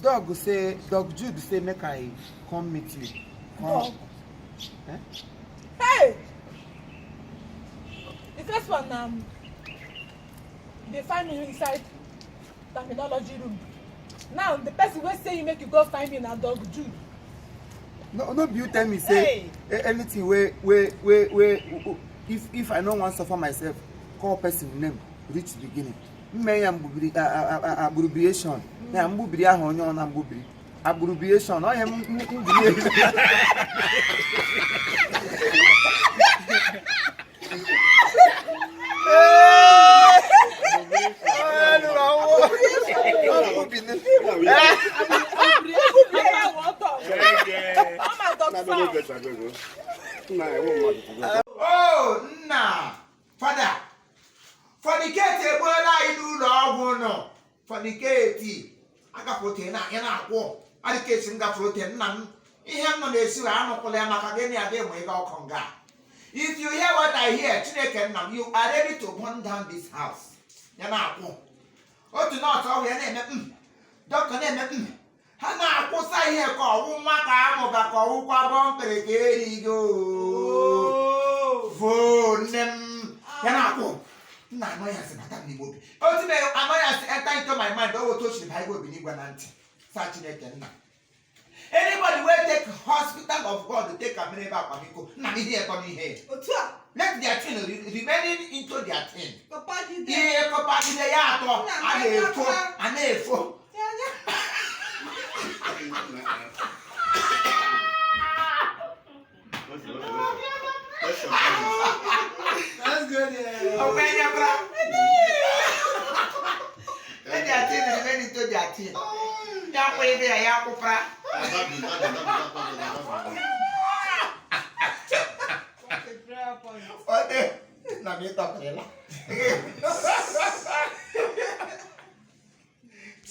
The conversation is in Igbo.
Dog say, Dog Jude say make I come meet you. Come. Dog. Eh? Hey! The first one, they find me inside terminology room. Now, the person wey say you make you go find me na Dog Jude. No, no be you tell me say Hey. Anything wey if I no wan suffer myself, call person name reach beginning. Mme ya mgbubiri agbụrụbiation ya mgbubiri ahụ onye ọ na mgbubiri agbụrụbiation onye m mgbubiri. Oh, nna fada fornicate egbuola anyị n'ụlọ ọgwụ nọ fornicate agafe ote na ya na-akwụ adịkesi m gafere ote nna m ihe m nọ na-esi wee anụkwụla ya maka gịnị aga enwe ịga ọkụ nga. If you hear what I hear, Chineke nna m, you are ready to burn down this house. Ya na-akwụ otu nọọsụ ọhụrụ ya na-eme dọkịta na-eme ha na-akwụsa ihe ka ọwụ nwa ka amụba ka ọwụkwa bọmkpere ka erigo voo nne m ya na-akwụ nna annoyance bata m n'ime obi otu mere annoyance enter into my mind o otu o siri baa obi n'igwe na ntị sa Chineke nna. Anybody wey take hospital of God take am ebe akwamiko nna m ihe ekọ n'ihe. Otu a. Let their thing remaining into their thing. Kọpagide. Ihe kọpagide ya atọ a na-efo a na-efo. That's good, yeah. Ọ̀pẹ bra. Let their thing remain into their thing. Ya kwụ ebe ya ya kwụpra. That's a prayer point. Ọ dị na m ịtọpụrịla.